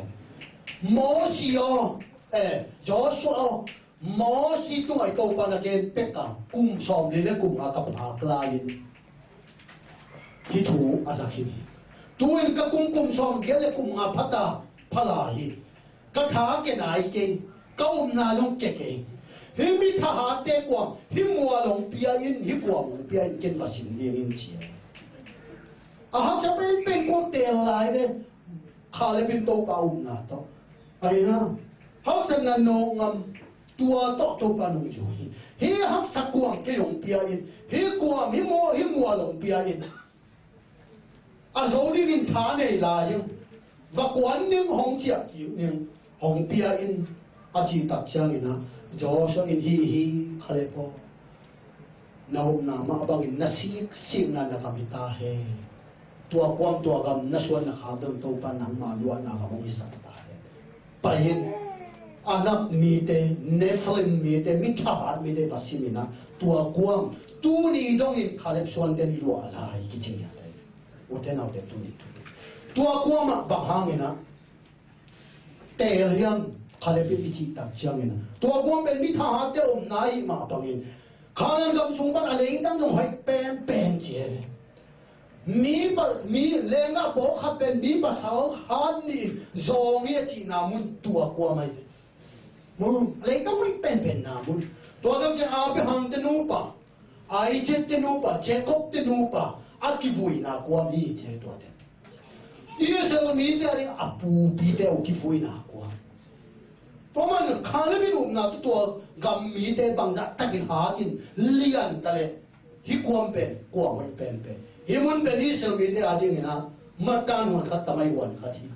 Mosi aw, eh, Joshua aw, Mosi tungah i Topa na gen pek a, kum sawm li le kum nga ka phak lai in, hih thu a za khin hi. Tu-in ka kum, kum sawm giat le kum nga pha ta, pha lai hi. Ka tha ke nai kei, ka upna zong ke kei. Hih mi thahatte kuam, hih mual hong pia in, hih kuam hong pia in, ken va sim ding in, ci a. A haksa penpen kuam teel lai ve. Caleb in Topa upna tawh, ahi na, haksatna nawk ngam, tua tawh Topa nungzui hi. Hih haksa kuam kei hong pia in, hih kuam, hih mual, hih mual hong pia in. A zo dingin tha nei lai in, va kuan ning, hong ciah kik ning, hong pia in, a cih tak ciangin ah, Joshua in, hi hi, Caleb aw, na upna mah bangin na siksikna na kam hi ta hen. Tua kuam, tua gam na suan na khak dong, Topa nangma luahna gam hong hisak ta hen. Pai in, Anak mite, Nephilim mite, mi thahat mite va sim in ah, tua kuam, tuni dongin Caleb suante in luah lai, kici ngiat hi. Ute naute, tuni thu, tua kuamah bang hangin ah teel hiam, Caleb in i cih tak ciangin ah, tua kuam pen mi thahatte omna ahih mah bangin, Kanaan gam sung pan a leitang zong hoih penpen ci hi. Mi pa, mi lenggah pawlkhat pen mi pasal hat nih in zawng hi a cihna mun tua kuam ahi hi. Mun, leitang hoih penpenna mun. Tua tak ciang Abraham te nupa, Isaac te nupa, Jacob te nupa a kivuina kuam hi ci hi, tuate. Israel mite a ding a pupite uh kivuina kuam. Tua man Caleb in upna tawh tua gam mite bangzah takin hakin lian ta leh, hih kuam pen kuam hoih penpen. Hih mun pen Israel mite a dingin ah matan huan khat, tamai huan khat hi.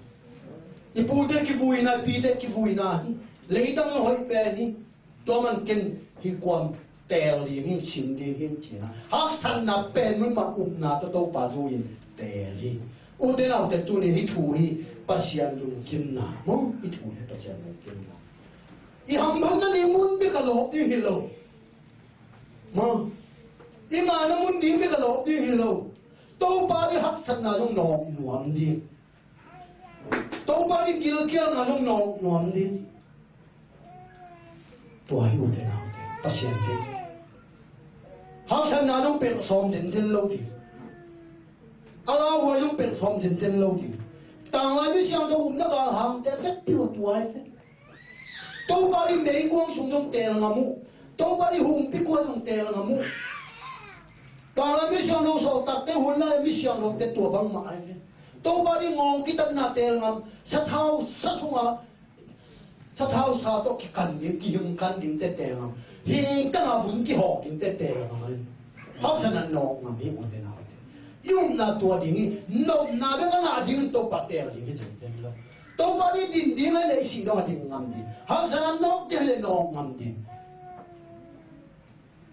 I pute kivuina, i pite kivuina hi. Leitang hoih pen hi. Tua man ken hih kuam teel ding hi, sim ding hi, ci-in ah, haksatna pen mun mah upna tawh Topa zui-in teel hi. Ute naute, tuni hih thu hi Pasian lungkimna maw, hih thu hi Pasian lungkimna. I hamphatna ding mun bek a lawp ding hi lo. Maw, i ngahna mun ding bek a lawp ding hi lo. Topa ding haksatna zong nawk nuam ding. Topa ding gilkialna zong nawk nuam ding. Tua hi, ute naute, Pasian ding haksatna zong pelh sawm zenzen lo ding. A lauhuai zong pelh sawm zenzen lo ding. Tanglai mi siangtho upna galhangte a vekpi uh tua hi ve. Topa ding meikuang sung zong teel ngam uh. Topa ding humpi kuai zong teel ngam uh. Tanglai mi siangtho sawltakte hun lai mi siangthote tua bangmah ahi ve. Topa ding ngawng kitatna teel ngam. Sathau sa sungah, sathau sa tawh kikan ding, kihing kan dingte teel ngam. Hing tangah vun kihawk dingte teel ngam ahi. Haksatna nawk ngam hi, ute naute. I upna tua ding hi. Nopna bek a ngah dingin Topa teel ding hi zenzen lo. Topa ding din ding ahih leh i sih dong a din ngam ding. Haksatna nawk ding ahih leh nawk ngam ding.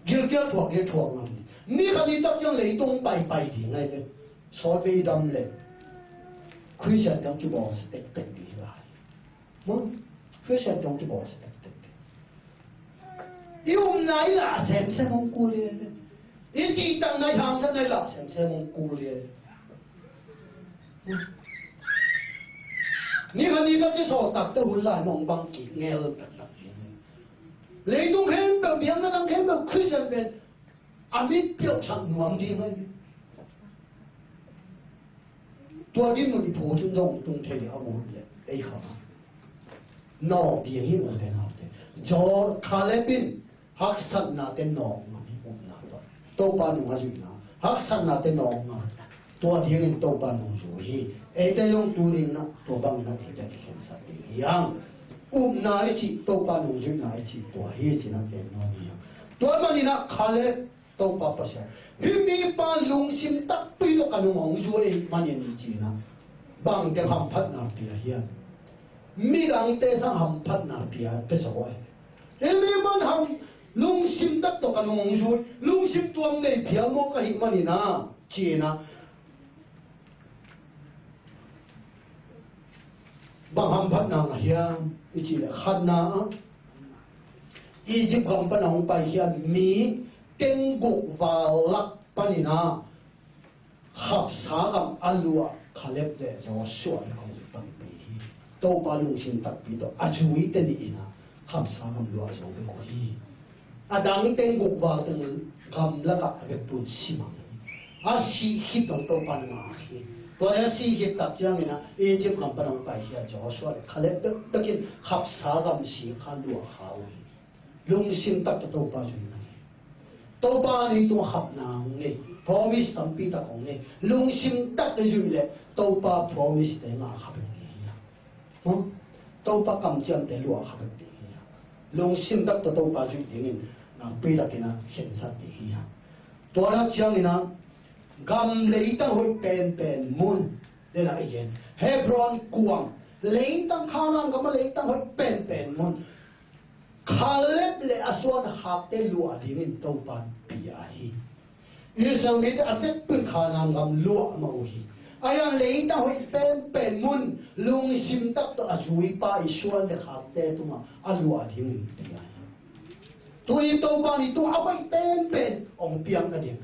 Gilkial thuak ding thuak ngam ding. Ni khat ni tak ciang leitung paipai ding ahi ve. Sawtvei i dam leh Khristian dang kibawlsia tektek ding hi lai. Maw, Khristian dang kibawlsia tektek. I upna i lah semsem hong kul hi. I cihtakna, i haksatna i lah semsem hong kul hi. Ni khat ni khat i sawltakte hun lai mah hong bang kik ngel taktak hi. Leitung khempeuh, biakna dang khempeuh, Khristian pen a mit piauhsak nuam ding ahi. Tua din mun i phu cun zong tung thei ding a ut leh ei kha nawk ding hi, ute naute. Caleb in Haksatnate nawkngam hi upna tawh. Topa nung a zuihna, haksatnate nawkngam. Tua dingin Topa nung zui hi. Eite zong tuni-in ah tua bangin ah eite a kikhensat ding hi hang. Upna i cih, Topa nung zuihna i cih tua hi ci-in ah gen nuam hi hang. Tua manin ah Kaleb, Topa Pasian, hih mipa lungsim takpi tawh ka nung hong zui ahih manin ci-in ah, bang teng hamphatna pia hiam? Midangte sang hamphatna pia, pia zaw e. Hih mipa ham, lungsim tak tawh ka nung hong zui, lungsim tuam nei phial mawk ahih manin ah ci-in ah, bang hamphatna ngah hiam i cih leh, khatna ah, Egypt gam pan a hong paikhia mi teng guk val lak panin ah khapsa gam a luah Kaleb le Joshua bek hong tampi hi. Topa lungsim takpi tawh a zuite nih in ah khapsa gam luah zo bek uh hi. A dang teng guk val teng gam lakah a vekpi un si mang hi. A sih khit dong Topa in ngak hi. Tua leh a sih khit tak ciangin ah Egypt gam pan hong paikhia Joshua le Kaleb bekbek in khapsa gam sik kha, luah kha uh hi. Lungsim tak tawh Topa zui mah hi. Topa in ei tungah khapna hong nei, promise tampi tak hong nei. Lungsim tak tawh zui leh Topa promise te ngah kha bek ding hi. Maw? Topa kamciamte luah kha bek ding hi a. Lungsim tak tawh Topa zuih dingin nakpi takin ah khensat ding hi a. Tua nak ciangin ah gam leitang hoih penpen mun, den ah i gen, Hebron kuam, leitang, Kanaan gam a leitang hoih penpen mun Kaleb le a suankhakte luah dingin Topa in pia hi. Israel mite a vekpi un Kanaan gam luah mah uh hi. Ahi hang leitang hoih penpen mun lungsim tak tawh a zuipa i suan le khakte tungah a luah dingin pia hi. Tuni Topa in i tungah a hoih penpen hong piak nading,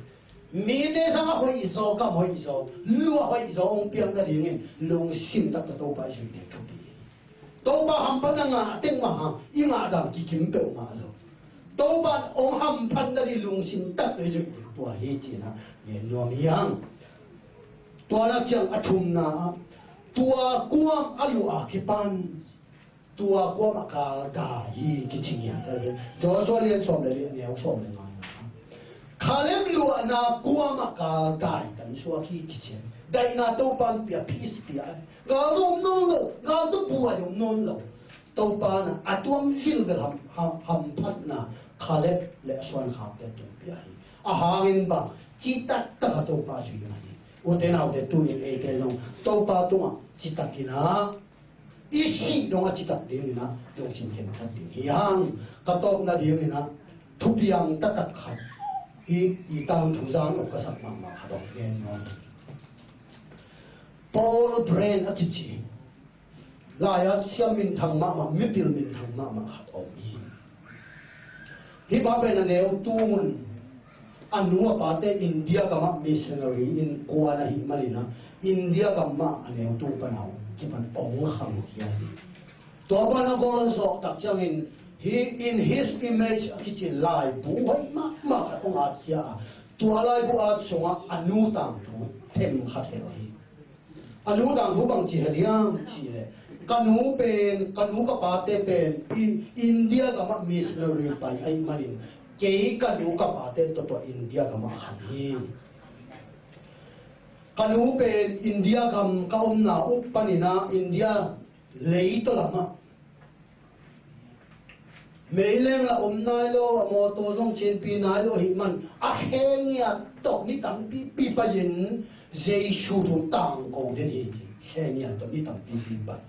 mite sang a hoih zaw, gam hoih zaw, luah hoih zaw hong piak nadingin lungsim tak tawh Topa i zuih ding thupi hi. Topa hamphatna ngah teng mah hang, i ngah dan kikim peuhmah lo. Topa hong hamphat nading lungsim tak tawh i zuih ding tua hi ci-in ah gen nuam hi hang. Tua nak ciang a thumna ah, tua kuam a luah a kipan tua kuam ah galgai hi kici ngiat hi. Joshua lian sawm le li, a neu sawm le nga-na ah, Kaleb luahna kuam ah galgai tan suak hi kici. Daihna Topa in pia, peace pia. Gal om nawn lo, gal tawh buai om nawn lo. Topa in a tuam vilvel ham, ham, hamphatna Kaleb le a suankhakte tung pia hi. A hangin bang, citak tak a Topa zui mah hi. Ute naute, tuni-in eite zong Topa tungah citakin ah, i sih dong a citak dingin ah lungsim khensat ding hi hang. Ka tawpna dingin ah thupiang taktak khat, i, i tangthu zan-op ka sak mahmah khat hong gen nuam. Paul Brand a kici, lai-at siam minthang mahmah, mipil minthang mahmah khat om hi. Hih pa pen a neu tu mun a nu a pate India gamah missionary in kuan ahih manin ah India gam mah a neu tu pan a hong kipan hong khangkhia hi. Tua pan a goal a zawh tak ciangin, hih In His Image a kici laibu hoih mahmah khat hong atkhia a, tua laibu at sungah a nu tangthu them khat hel hi. A nu tangthu bangci hel hiam cih leh, ka nu pen, ka nu ka pate pen i India gamah missionary pai ahih manin, kei ka nu ka pate tawh tua India gamah a khang hi. Ka nu pen India gam ka omna uh panin ah India leitaw lamah meileng la om nai lo, a mawtaw zong cinpi nai lo ahih man, a khe ngiat tawh mi tampipi pai-in Jesu thu tangko den hi ci. Khe ngiat tawh mi tampipi pai.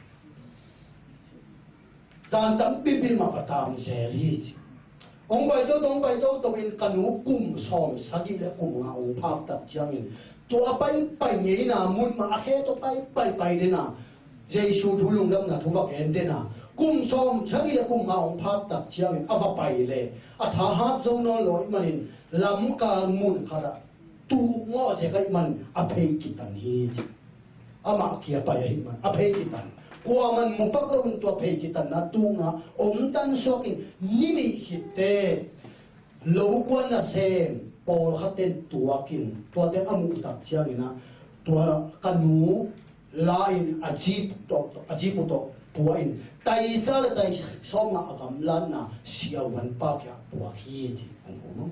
Zan tampipi mah va tam zel hi ci. Hong pai toto, hong pai toto in ka nu kum sawm sagih le kum nga hong phak tak ciangin, tua a paipai ngeina mun mah a khe tawh paipai pai den a, Jesu thu, lungdamna thu va gen den a, kum sawm sagih le kum nga hong phak tak ciangin a va pai leh, a thahat zo nawn lo ahih manin, lamkal mun khatah tuh ngawh zek ahih man a phei kitan hi ci. Amah kia pai ahih man a phei kitan. Kuaman mu pak loin tua phei kitanna tuhna omtan suakin, ni nih khitte lo kuan nasem pawlkhatte in tuakin, tuate a muh tak ciangin ah, tua ka nu la-in a jeep tawh, a jeep uh tawh pua in, taisa le taisawm a gamlatna siavuanpa kiangah puak hi ci an um.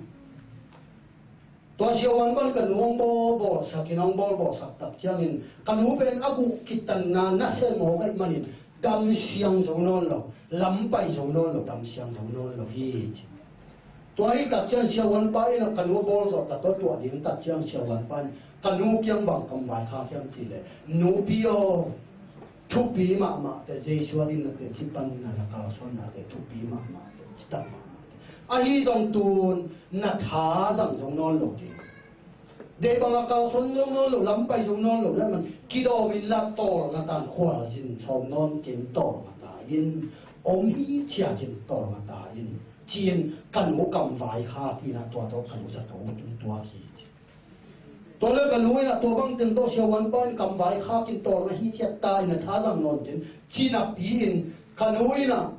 Tua siavuanpa in ka nu hong bawlbawlsak in, hong bawlbawlsak tak ciangin ka nu pen a guh kitanna nasia mawk ahih manin damsiang zo nawn lo, lampai zo nawn lo, damsiang zo nawn lo hi ci. Tua hi tak ciang siavuanpa in ka nu a bawl zawh tak tawh tuah ding tak ciang siavuanpa in ka nu kiang bang kam vaikhak hiam cih leh, nupi aw, thupi mahmah teh, Jesu a ding na teci pan na, na kalsuan na teh thupi mahmah teh, citak mahmah teh. Ahi zong tun na tha zang zo nawn lo ding. Deih bang a kalsuan zo nawn lo, lampai zo nawn lo, na man kidawm in la, tawlnga tan khualzin sawm nawn kin tawlnga ta in, om hi cia cin tawlnga ta in, ci-in ka nu kam vaikhak in a, tua tawh ka nu zato tung tuak hi ci. Tua le ka nu in a tua bang teng tawh siavuanpa in kam vaikhak in tawlnga hi ciat ta in a tha zang nawn cin, ci napi in ka nu in a,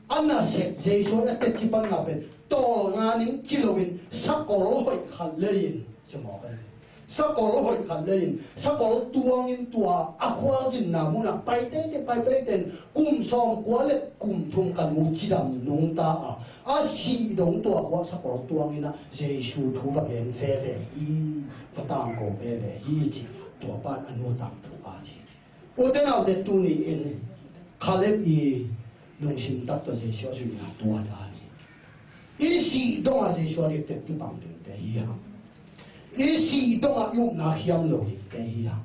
a nasep Jesu a teci panna pen tawlnga ning ci loin sakol hoih khat lei in ci mawk a hi. Sakol hoih khat lei in sakol tuangin tua a khualzinna munah pai teitei, pai teitei in kum sawmkua le kum thum ka nu cidam nungta a, a sih dong tua khua sakol tuangin a Jesu thu va gen veve hi, va tangko veve hi ci. Tua pan a nu tangthu a ci. Ute naute, tuni in Kaleb i lungsim tak tawh Jesu a zuihna tua dan hi. I sih dongah Jesu a diktek kipang dingte hi hang. I sih dongah i upna khiam lo dingte hi hang.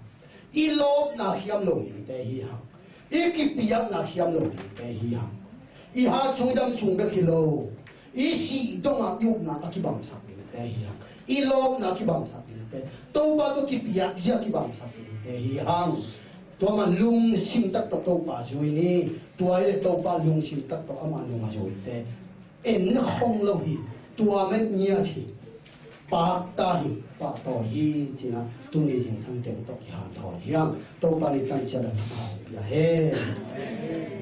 I lawpna khiam lo dingte hi hang. I kipiakna khiam lo dingte hi hang. I hat sung i dam sung bek hi lo. I sih dongah i upna a kibangsak dingte hi hang. I lawpna a kibangsak dingte, Topa tawh kipiak zia kibangsak dingte hi hang. Tua man lungsim tak tawh Topa zui ni. Tua hi le Topa lungsim tak tawh ama nung a zuite en khong lo hi. Tua met ngiat hi. Pakta hi, pahtawi hi, ci-in a tuni zingsang teng tawh kihanthawn hi hang. Topa in i tan ciat a thupha pia hen.